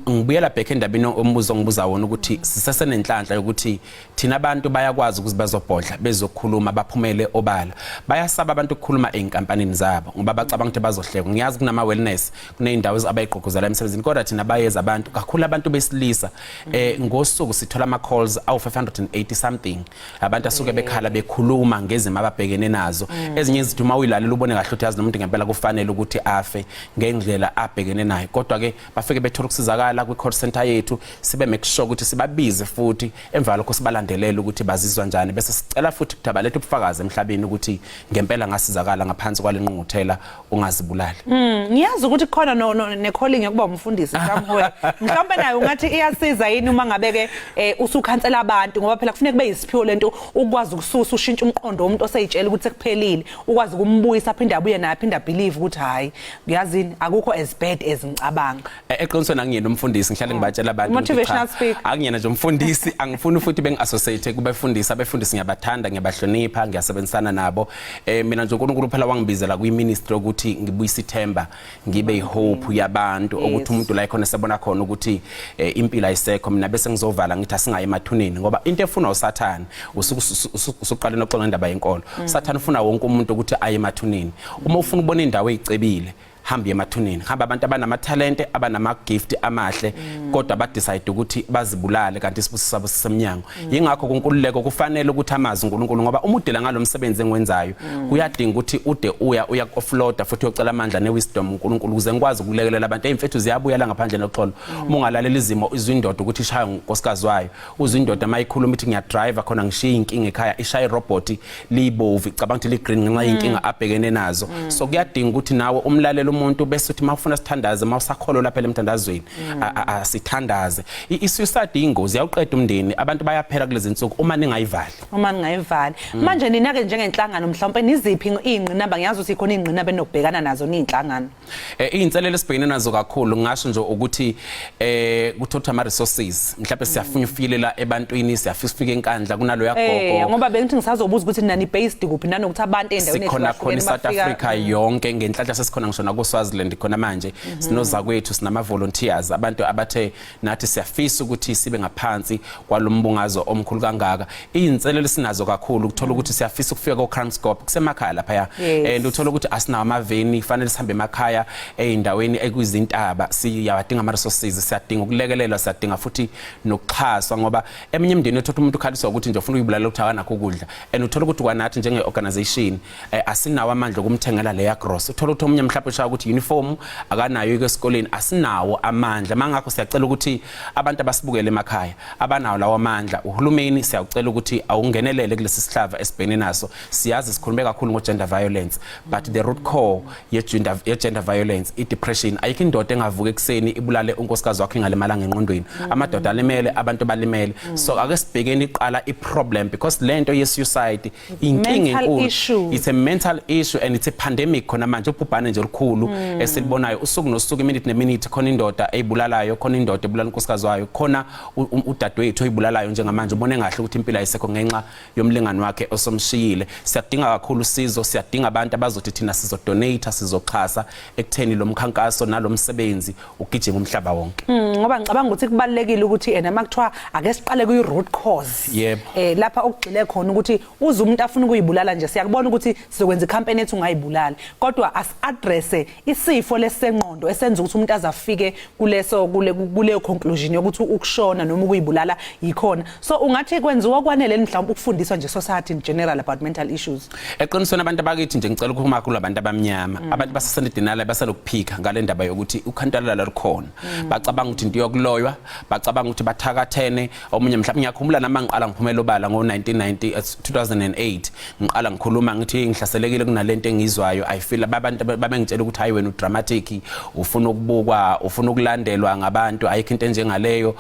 Speaker 18: Ngibuyela back endabeni ombuzo ongibuza wona, ukuthi sisesenenhlanhla yokuthi thina abantu bayakwazi ukuthi bazobhodla, bezokhuluma, baphumele obala. Bayasaba abantu ukukhuluma ey'nkampanini zabo ngoba bacabanga ukuthi bazohlekwa. Ngiyazi kunama-wellness, kuney'ndawo abayigqugquzela emsebenzini, kodwa thina bayeza abantu kakhulu, abantu besilisa. Ngosuku sithola ama-calls awu-580 something, abantu asuke bekhala, bekhuluma ngezimo ababhekene nazo. Ezinye izinto uma uyilalela ubone kahle ukuthi yazi nomuntu ngempela kufanele ukuthi afe ngendlela abhekene nayo, kodwa-ke bafike bethola ukusizakala kwi-call center yethu. Sibe make sure ukuthi sibabize futhi emva lokho, sibalandelele ukuthi bazizwa njani, bese sicela futhi ukuthi abalethe ubufakazi emhlabeni ukuthi ngempela ngasizakala ngaphansi kwale ngqungquthela ungazibulali.
Speaker 1: Ngiyazi ukuthi khona no, no ne-calling yokuba umfundisi somewhere. Mhlawumbe nayo ungathi iyasiza yini uma ngabe ke usukhansela abantu, ngoba phela kufuneka kube yisiphiwo lento ukwazi ukususa, ushintshe umqondo womuntu oseyitshela ukuthi sekuphelile, ukwazi ukumbuyisa aphinde abuye naye, aphinde believe ukuthi hayi, ngiyazini, akukho as bad as ngicabanga.
Speaker 18: Eqinisweni angiyena umfundisi. Ngihlale ngibatshela abantu ukuthi
Speaker 1: Motivational
Speaker 18: cha,
Speaker 1: speaker.
Speaker 18: Angiyena nje umfundisi, angifuni futhi bengi-associate kubefundisi. Abefundisi ngiyabathanda, ngiyabahlonipha, ngiyasebenzisana nabo. Mina nje uNkulunkulu phela wangibizela kwi-ministry ukuthi ngibuyise ithemba, ngibe i-hope yabantu, ukuthi umuntu la khona sebona khona ukuthi impilo ayisekho, mina bese ngizovala ngithi asingayi emathuneni, ngoba into efunwa uSathane, usuqale noxoxa ngendaba yenkolo, uSathane ufuna wonke umuntu ukuthi aye emathuneni. Uma ufuna ukubona indawo eyicebile, hamba emathuneni. Hamba abantu abanamathalente, abanama-gift amahle, kodwa badecide ukuthi bazibulale, kanti isibusiso sabo sisemnyango. Yingakho kunkululeko kufanele ukuthi amazi uNkulunkulu, ngoba uma udela ngalo msebenzi engiwenzayo, kuyadinga ukuthi ude uya offloada futhi uyocela amandla ne-wisdom uNkulunkulu ukuze ngikwazi ukulekelela abantu. Ey'mfethu ziyabuya la ngaphandle noxolo. Uma ungalalela izimo, izwa indoda ukuthi ishaywa ngunkosikazi wayo, uzwa indoda uma ikhuluma ithi ngiyadriva khona, ngishiye iy'nkinga ekhaya, ishaya irobhothi liyibovu, icabanga ukuthi li-green ngenxa yey'nkinga abhekene nazo. So kuyadinga ukuthi nawe umlalele umuntu, bese uthi uma ufuna sithandaze, uma usakholwa lapha emthandazweni, asithandaze. I-suicide iyingozi, yawuqeda umndeni, abantu bayaphela kulezi nsuku uma ningayivali.
Speaker 1: Uma ningayivali. Manje nina-ke njengenhlangano, mhlawumpe niziphi iy'ngqinamba? Ngiyazi ukuthi khona iy'ngqinamba enokubhekana nazo niyinhlangano.
Speaker 18: Iy'nselelo esibhekene nazo kakhulu, ngingasho nje ukuthi kuthothwa ama resources. Mhlawumbe siyafuna ufilela ebantwini, siyafisa ufika enkandla kunaloya gogo.
Speaker 1: Ngoba bengithi ngisazobuza ukuthi nani based kuphi, nanokuthi abantu ey'ndaweni
Speaker 18: Sikhona khona
Speaker 1: ehlukahlukene
Speaker 18: i-South
Speaker 1: bafika-
Speaker 18: Africa yonke. Ngenhlanhla sesikhona ngisho nako ko Swaziland khona manje. Sinozakwethu, sinama volunteers, abantu abathe nathi siyafisa ukuthi sibe ngaphansi kwalombungazo omkhulu kangaka. Izinselelo sinazo kakhulu, ukuthola ukuthi siyafisa ukufika ko Kranskop, kusemakhaya lapha, and uthola ukuthi asinawo amaveni, fanele sihambe emakhaya ezindaweni ekuzintaba. Siyawadinga ama resources, siyadinga ukulekelelwa, siyadinga futhi nokuxhaswa, ngoba eminye imindeni ethola umuntu ukhaliswa ukuthi nje ufuna ukuyibulala ukuthi akanakho ukudla, and uthola ukuthi kwanathi njenge organization asinawo amandla okumthengela leya gross. Uthola ukuthi omunye mhlawumbe ushaya ukuthi uniform akanayo esikoleni, asinawo amandla. Mangakho siyacela ukuthi abantu abasibukele emakhaya abanawo lawo amandla, uhulumeni siyacela ukuthi awungenelele kulesi sihlava esibhekene naso. Siyazi sikhulume kakhulu ngo gender violence, but the root core ye gender violence i depression. Ayikho indoda engavuka ekuseni ibulale unkosikazi wakhe ingalimalanga engqondweni. Amadoda alimele, abantu balimele. So ake sibhekeni iqala i problem, because lento ye suicide inkinga
Speaker 1: Mental
Speaker 18: enkulu.
Speaker 1: Issue.
Speaker 18: It's a mental issue and it's a pandemic khona manje, ubhubhane nje olukhulu esilibonayo usuku nosuku, iminute neminute. Khona indoda eyibulalayo, khona indoda ebulala unkosikazi wayo, khona udadewethu oyibulalayo njengamanje, ubone ngahle ukuthi impilo ayisekho ngenxa yomlingani wakhe osomshiyile. Siyadinga kakhulu usizo, siyadinga abantu abazothi thina sizodonate, sizoxhasa ekutheni lo mkhankaso nalomsebenzi ugijima umhlaba wonke.
Speaker 1: Ngoba ngicabanga ukuthi kubalekile ukuthi ena makuthiwa ake siqale kuyi root cause. Lapha okugxile khona ukuthi uze umuntu afuna ukuyibulala nje, siyakubona ukuthi sizokwenza icampaign ethi ungayibulali, kodwa asi address isifo lesengqondo esenza ukuthi umuntu azafike kuleso kule kuleyo conclusion yokuthi ukushona noma ukuyibulala yikhona. So ungathi kwenziwa kwanele mhlawumbe ukufundiswa nje society in general about mental issues?
Speaker 18: Eqinisweni abantu abakithi nje, ngicela ukuphuma kakhulu abantu abamnyama, abantu basesendidinala, basalokuphika ngale ndaba yokuthi ukhantalala lukhona. Bacabanga ukuthi into yokuloywa, bacabanga ukuthi bathakathene. Omunye mhlawumbe, ngiyakhumbula nami ngiqala ngiphumela obala ngo-1990 2008, ngiqala ngikhuluma ngithi ngihlaselekile kunalento engizwayo, I feel abantu babengitshela ukuthi hayi wena udramatic, ufuna ukubukwa, ufuna ukulandelwa ngabantu, ayikho into enjengaleyo,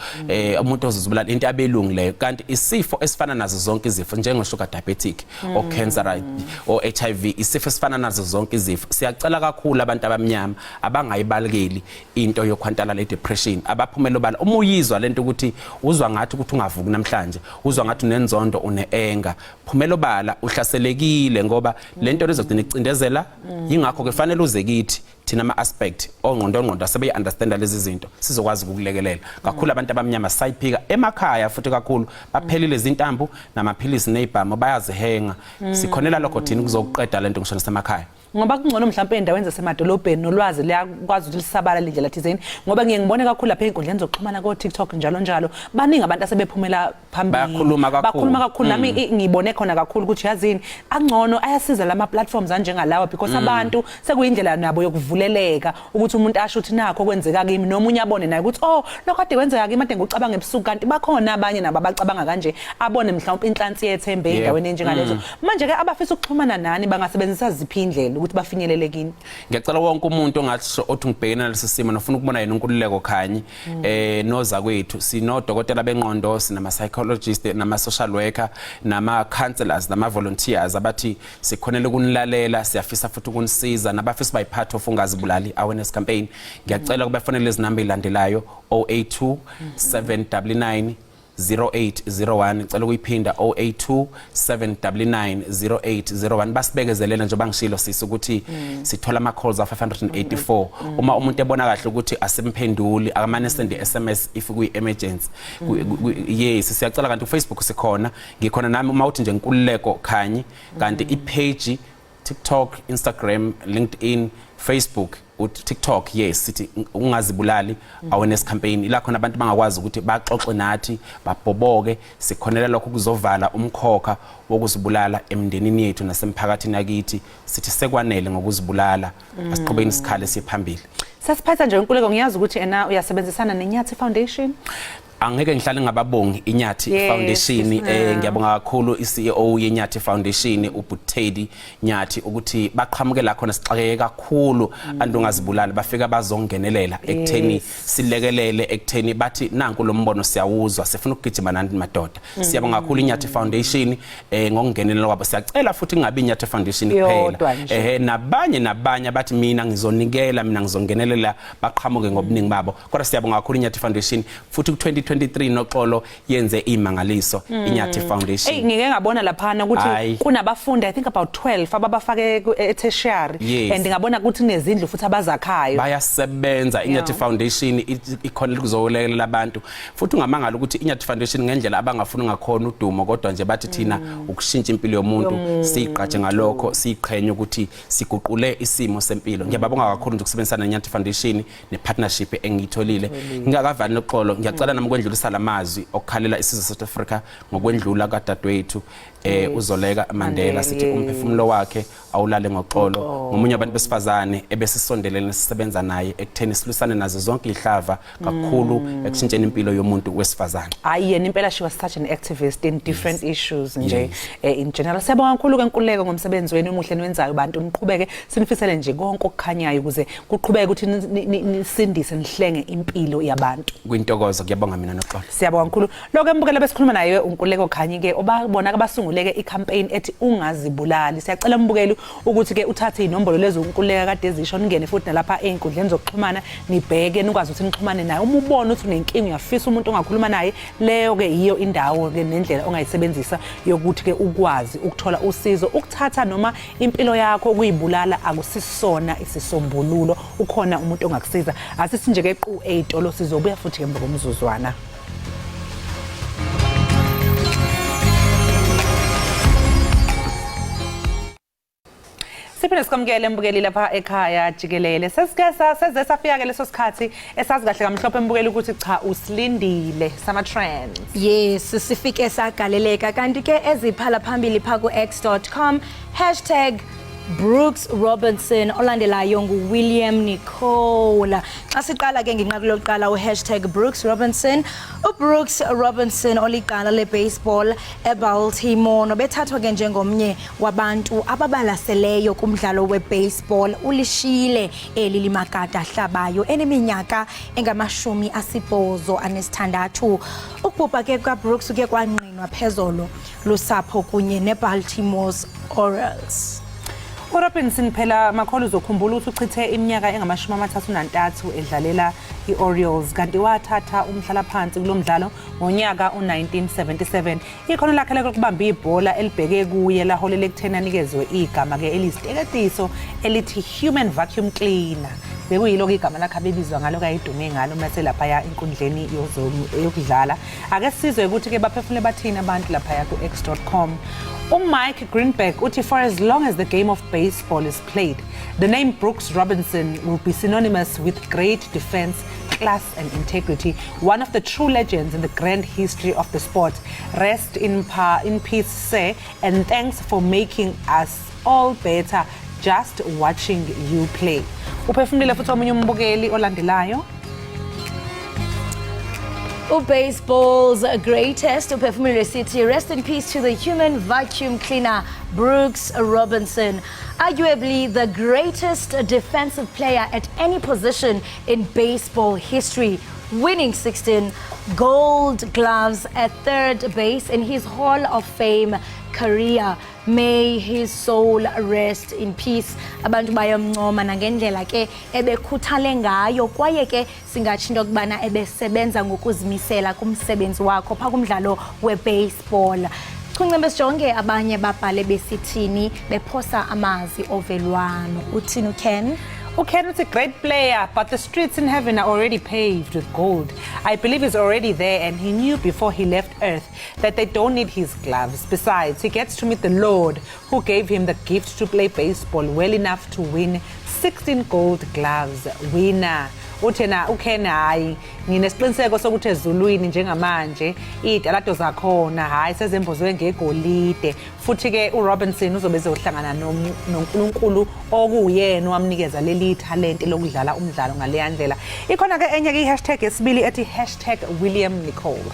Speaker 18: umuntu ozozibulala into abelungu leyo. Kanti isifo esifana nazo zonke izifo, njengo sugar diabetic o cancer o HIV, isifo esifana nazo zonke izifo. Siyacela kakhulu abantu abamnyama abangayibalekeli into yokhwantalala, le depression, abaphumela obala. Uma uyizwa lento ukuthi uzwa ngathi ukuthi ungavuki namhlanje, uzwa ngathi unenzondo, une-anger, phumela obala, uhlaselekile, ngoba lento lezogcina icindezela. Yingakho ke fanele uze kithi thina ama aspect ongqondo ongqondo asebeyi understanda lezi zinto, sizokwazi ukukulekelela kakhulu. Abantu abamnyama sayiphika emakhaya futhi kakhulu, baphelile izintambo namaphilisi nezibhamu, bayazihenga. Sikhonela lokho thina kuzokuqeda lento ngisho nasemakhaya.
Speaker 1: Ngoba kungcono mhlawumbe endaweni zasemadolobheni, nolwazi liyakwazi ukuthi lisabala indlela thizeni, ngoba ngiye ngibone kakhulu lapha ey'nkundleni zokuxhumana ko-TikTok njalo njalo, baningi abantu asebephumela phambili.
Speaker 18: Bayakhuluma kakhulu.
Speaker 1: Bakhuluma kakhulu. Nami ngibone khona kakhulu ukuthi yazini, angcono ayasiza lama platforms anjengalawa, because abantu sekuyindlela nabo yokuvuleleka ukuthi umuntu asho ukuthi nakho kwenzeka kimi, nomunye abone naye ukuthi oh, lokho kade kwenzeka kimi, ade ngikucabanga ebusuku, kanti bakhona abanye nabo abacabanga kanje, abone mhlawumbe inhlansi yethembe endaweni enjengalezo. Manje ke abafisa ukuxhumana nani bangasebenzisa ziphi indlela ukuthi bafinyelele kini?
Speaker 18: Ngiyacela wonke umuntu ongathi othi ngibhekene nalesi simo nofuna ukubona yena uNkululeko Khanyi noza kwethu, sinodokotela bengqondo, sinama psychologist, nama social worker, nama counselors, nama volunteers abathi sikhonela ukunilalela, siyafisa futhi ukunisiza, nabafisa bayi part of ungazibulali awareness campaign. Ngiyacela kubafonele lezi namba ezilandelayo: 082 799 0801. Ngicela ukuyiphinda: 082 799 0801. Basibekezelele njengoba ngishilo sisi ukuthi sithola ama calls a 584. Uma umuntu ebona kahle ukuthi asimphenduli, akamane send SMS if kuyi emergency. Yes, siyacela. Kanti uFacebook sikhona, ngikhona nami uma uthi nje Nkululeko Khanyi. Kanti ipage TikTok, Instagram, LinkedIn, Facebook, uTikTok, yes, sithi ungazibulali awareness campaign, ila khona abantu bangakwazi ukuthi baxoxe nathi, babhoboke. Sikhonela lokho kuzovala umkhokha wokuzibulala emndenini yethu nasemphakathini yakithi. Sithi sekwanele ngokuzibulala, asiqhubeni isikhale siye phambili.
Speaker 1: Sasiphatha nje Nkululeko, ngiyazi ukuthi ena uyasebenzisana neNyathi Foundation.
Speaker 18: Angeke ngihlale ngababongi iNyathi Foundation. Ngiyabonga kakhulu iCEO yeNyathi Foundation, uButedi Nyathi, ukuthi baqhamuke la khona sixakeke kakhulu antu ungazibulali, bafika bazongenelela ekutheni silekelele, ekutheni bathi nanku lo mbono siyawuzwa, sifuna ukugijima nani madoda. Siyabonga kakhulu iNyathi Foundation ngokungenelela kwabo. Siyacela futhi kungabi iNyathi Foundation kuphela,
Speaker 1: Yodwa nje.
Speaker 18: Nabanye abathi mina ngizonikela, mina ngizongenelela, baqhamuke ngobuningi babo. Kodwa siyabonga kakhulu iNyathi Foundation futhi ku-20 Ngo2023 Noxolo yenze imangaliso iNyathi Foundation.
Speaker 1: Ey, ngike ngabona laphana ukuthi
Speaker 18: Hhayi.
Speaker 1: kunabafundi, I think about 12, ababafake e-tertiary and ngabona ukuthi kunezindlu futhi abazakhayo.
Speaker 18: Bayasebenza iNyathi Foundation, ikhona kuzolekelela abantu, futhi ungamangala ukuthi iNyathi Foundation ngendlela abangafuni ngakhona udumo, kodwa nje bathi thina ukushintsha impilo yomuntu,
Speaker 1: Yomuntu.
Speaker 18: Siyiqhatshe ngalokho, siyiqhenye ukuthi siguqule isimo sempilo. Ngiyababonga kakhulu nje ukusebenzisana neNyathi Foundation ne-partnership engiyitholile. Ngingakavali Noxolo, ngiyacela nami ukwendlulisa lamazwi okukhalela isizwe South Africa ngokwendlula kadadewethu uZoleka Mandela.
Speaker 1: Mandela,
Speaker 18: Sithi umphefumulo wakhe awulale ngoxolo. Ngomunye wabantu besifazane ebesisondelene, sisebenza naye ekutheni silwisane nazo zonke ihlava, kakhulu ekushintsheni impilo yomuntu wesifazane.
Speaker 1: Hayi, yena impela, she was such an activist in different issues nje in general. Siyabonga kakhulu ke, Nkululeko, ngomsebenzi wenu omuhle niwenzayo. Bantu, niqhubeke, sinifisele nje konke okukhanyayo ukuze kuqhubeke ukuthi nisindise, nihlenge impilo yabantu.
Speaker 18: Kwintokozo, kuyabonga mina Noxolo.
Speaker 1: Siyabonga kakhulu. Lokho embukela besikhuluma naye uNkululeko Khanyi ke, obabona abasunguleke i-campaign ethi ungazibulali. Siyacela mbukeli ukuthi ke uthathe inombolo lezo uNkululeko kade ezisho, ningene futhi nalapha ey'nkundleni zokuxhumana, nibheke, nikwazi ukuthi nixhumane naye uma ubona ukuthi unenkinga, uyafisa umuntu ongakhuluma naye. Leyo ke yiyo indawo ke nendlela ongayisebenzisa yokuthi ke ukwazi ukuthola usizo. Ukuthatha noma impilo yakho ukuyibulala akusisona isisombululo, ukhona umuntu ongakusiza. Asithi nje ke qu ey'tolo, sizobuya futhi emva komzuzwana. Siphinde sikwamukele mbukeli lapha ekhaya jikelele. Sesike seze safika ke leso sikhathi esazi kahle kamhlophe mbukeli ukuthi cha, usilindile sama trends.
Speaker 2: Yes, sifike sagaleleka, kanti ke eziphala phambili pha ku-x.com, #BrooksRobinson, olandelayo nguWilliam Nicole. Xa siqala ke ngenqaku lokuqala, u#BrooksRobinson. UBrooks Robinson, oliqala lebaseball eBaltimore, nobethathwa ke njengomnye wabantu ababalaseleyo kumdlalo webaseball, ulishiyile eli limakada ahlabayo eneminyaka engama-86. Ukubhubha ke kukaBrooks kuye kwangqinwa phezolo lusapho kunye neBaltimore's Orioles.
Speaker 1: URobinson phela, makholo, uzokhumbula ukuthi uchithe iminyaka engama-33 edlalela i-Orioles, kanti wathatha umhlalaphansi kulo mdlalo ngonyaka u-1977. Ikhono lakhe lokubamba ibhola elibheke kuye laholela ekutheni anikezwe igama-ke eliyisiteketiso elithi Human Vacuum Cleaner. Bekuyilo-ke igama lakhe abebizwa ngalo, kayidume ngalo mase laphaya enkundleni yokudlala. Ake sizwe ukuthi-ke baphefumule bathini abantu laphaya ku-x.com. UMike Greenberg uthi, "For as long as the game of baseball is played, the name Brooks Robinson will be synonymous with great defense, class and integrity. One of the true legends in the grand history of the sport. Rest in peace, sir, and thanks for making us all better just watching you play." Uphefumulile futhi omunye umbukeli olandelayo.
Speaker 2: Baseball's greatest uphefumulile sithi, "Rest in peace to the human vacuum cleaner, Brooks Robinson, arguably the greatest defensive player at any position in baseball history, winning 16 gold gloves at third base in his Hall of Fame career. May his soul rest in peace." Abantu bayamncoma nangendlela ke ebekhuthale ngayo, kwaye ke singatsho into yokubana ebesebenza ngokuzimisela kumsebenzi wakho phaa kumdlalo webaseball. Chuncembe, sijonge abanye babhale besithini, bephosa amazwi ovelwano. Uthini uKen?
Speaker 1: UKen uthi, "Great player, but the streets in heaven are already paved with gold. I believe he's already there and he knew before he left earth that they don't need his gloves. Besides, he gets to meet the Lord who gave him the gift to play baseball well enough to win 16 gold gloves. Winner." Uthena uKen, hayi, nginesiqiniseko sokuthi ezulwini njengamanje iy'talato zakhona, hhayi, sezembozwe ngegolide, futhi-ke uRobinson uzobe ezohlangana noNkulunkulu okuwuyena owamnikeza leli thalente lokudlala umdlalo ngaleya ndlela. Ikhona-ke enye-ke i-hashtag yesibili ethi #WilliamNicole.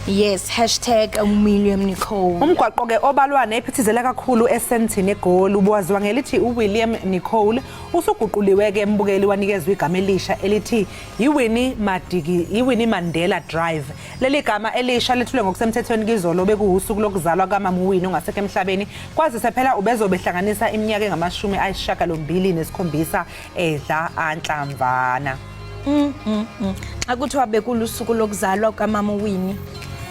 Speaker 2: Yes, #WilliamNicole.
Speaker 1: Umgwaqo-ke obalwa nephithizela kakhulu eSandton eGoli ubuwaziwa ngelithi uWilliam Nicole usuguquliwe-ke embukeli, wanikezwa igama elisha elithi iWinnie Madiki, iWinnie Mandela Drive. Leli gama elisha lethulwe ngokusemthethweni kizolo, bekuwusuku lokuzalwa kamama uWinnie ongasekho emhlabeni, kwazise phela ubezobe ehlanganisa iminyaka engama-87 edla anhlamvana.
Speaker 2: Xa kuthiwa bekulusuku lokuzalwa kukamama uWinnie,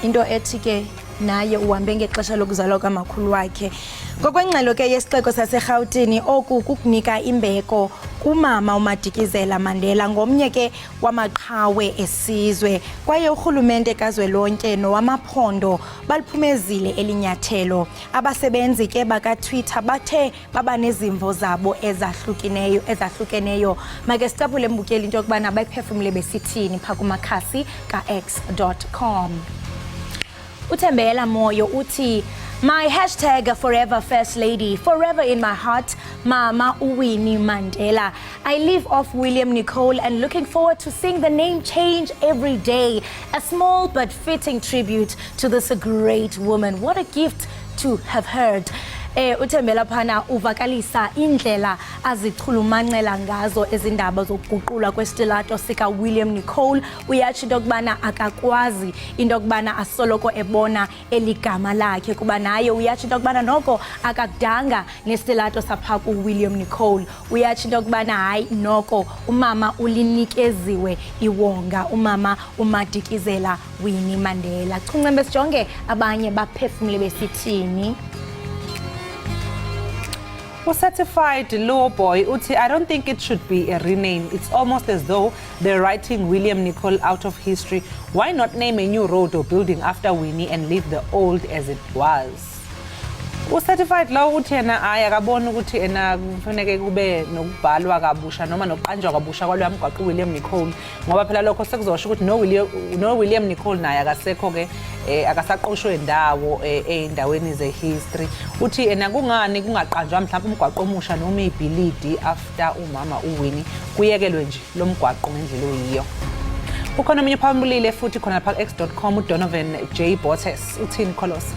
Speaker 2: into ethi ke naye uhambe ngexesha lokuzalwa kamakhulu wakhe. Ngokwengxelo ke yesixeko saseRhawutini, oku kukunika imbeko kumama uMadikizela Mandela, ngomnye ke wamaqhawe esizwe, kwaye urhulumente kazwelonke nowamaphondo baliphumezile elinyathelo. Abasebenzi ke bakaTwitter bathe baba nezimvo zabo ezahlukeneyo. Make sicaphule, mbukeli, into yokubana bayiphefumle besithini phaa kumakhasi ka-x.com. Uthembela Moyo uthi, "My hashtag forever first lady, forever in my heart, Mama uWinnie Mandela. I live off William Nicol and looking forward to seeing the name change every day. A small but fitting tribute to this great woman. What a gift to have heard." Uthembela phana uvakalisa indlela azichulumancela ngazo ezindaba zokuguqulwa kwesitilato sika William Nicol. Uyatsho into yokubana akakwazi into yokubana asoloko ebona eligama lakhe, kuba naye uyatsho into yokubana noko akakudanga nesitilato sapha kuWilliam Nicol. Uyatsho into yokubana hayi noko umama ulinikeziwe iwonga, umama uMadikizela Winnie Mandela. Chuncembe, sijonge abanye baphefumle besithini.
Speaker 1: U-Certified Law Boy uthi, "I don't think it should be a rename. It's almost as though they're writing William Nicol out of history. Why not name a new road or building after Winnie and leave the old as it was?" U-Certified Law uthi yena hayi, akaboni ukuthi ena kufaneke kube nokubhalwa kabusha noma nokuqanjwa kabusha kwaloya mgwaqo uWilliam Nicol, ngoba phela lokho sekuzosho ukuthi no William Nicol naye akasekho-ke, akasaqoshwe ndawo ey'ndaweni ze-history. Uthi ena kungani kungaqanjwa mhlawumbe umgwaqo omusha noma ibhilidi after umama uWinnie, kuyekelwe nje lo mgwaqo ngendlela oyiyo. Ukhona omunye uphawulile futhi khona lapha ku-x.com, uDonovan J Botes. Uthini, Kholosa?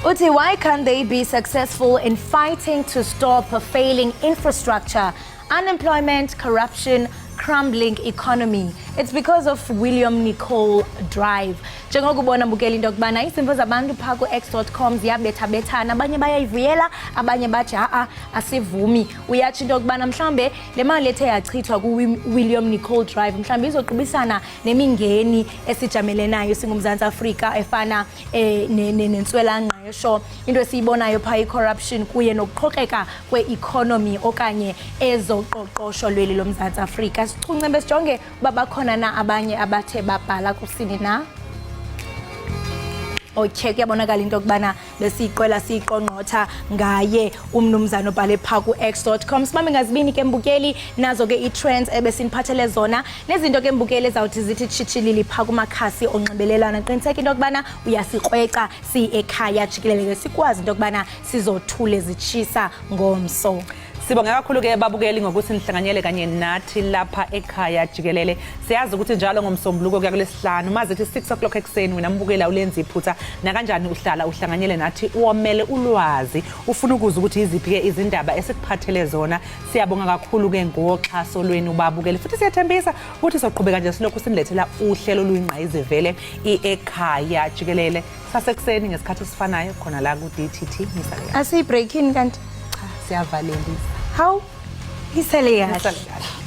Speaker 2: Uthi, "Why can't they be successful in fighting to stop a failing infrastructure, unemployment, corruption, crumbling economy? It's because of William Nicol Drive." Njengokubona, mbukeli, into yokubana izimvo zabantu phaa ku-x.com ziyabethabethana. Abanye bayayivuyela, abanye bathi ha-a, asivumi. Uyatsho into yokubana mhlawumbe le mali ethe yachithwa ku-William Nicol Drive mhlawumbe izoqubisana nemingeni esijamelenayo singuMzantsi Afrika, efana nentswelangqesho, into esiyibonayo phaa, i-corruption kuye nokuqhokeka kwe-economy okanye ezoqoqosho lweli loMzantsi Afrika. Sichuncembe sijonge uba bakhona na abanye abathe babhala kusini na. Okay, kuyabonakala into yokubana besiyiqwela siyiqongqotha ngaye umnumzana obhale phaa ku-x.com. Sibambe ngazibini ke, mbukeli, nazo ke ii-trends ebesiniphathele zona nezinto ke, mbukeli, ezawuthi zithi tshitshilili phaa kumakhasi onxibelelwano. Qiniseka into yokubana uyasikrweca siyi-Ekhaya Jikelele ke, sikwazi into yokubana sizothule zitshisa ngomso.
Speaker 1: Sibonge kakhulu ke, babukeli, ngokuthi nihlanganyele kanye nathi lapha Ekhaya Jikelele. Siyazi ukuthi njalo ngoMsombuluko kuya kulesihlanu mazithi 6 o'clock ekuseni, wena mbukeli awulenzi iphutha nakanjani, uhlala uhlanganyele nathi, uwomele ulwazi, ufuna ukuza ukuthi iziphi ke izindaba esikuphathele zona. Siyabonga kakhulu ke ngoxhaso lwenu, babukeli, futhi siyathembisa ukuthi soqhubeka nje silokhu sinilethela uhlelo oluyingqayizivele, i-Ekhaya Jikelele, sasekuseni ngesikhathi esifanayo khona la ku-DTT. Nisale kahle.
Speaker 2: Asiyibreakini kanti?
Speaker 1: Siyavalelisa.
Speaker 2: Hawu, isele kahle.
Speaker 1: Nisale kahle.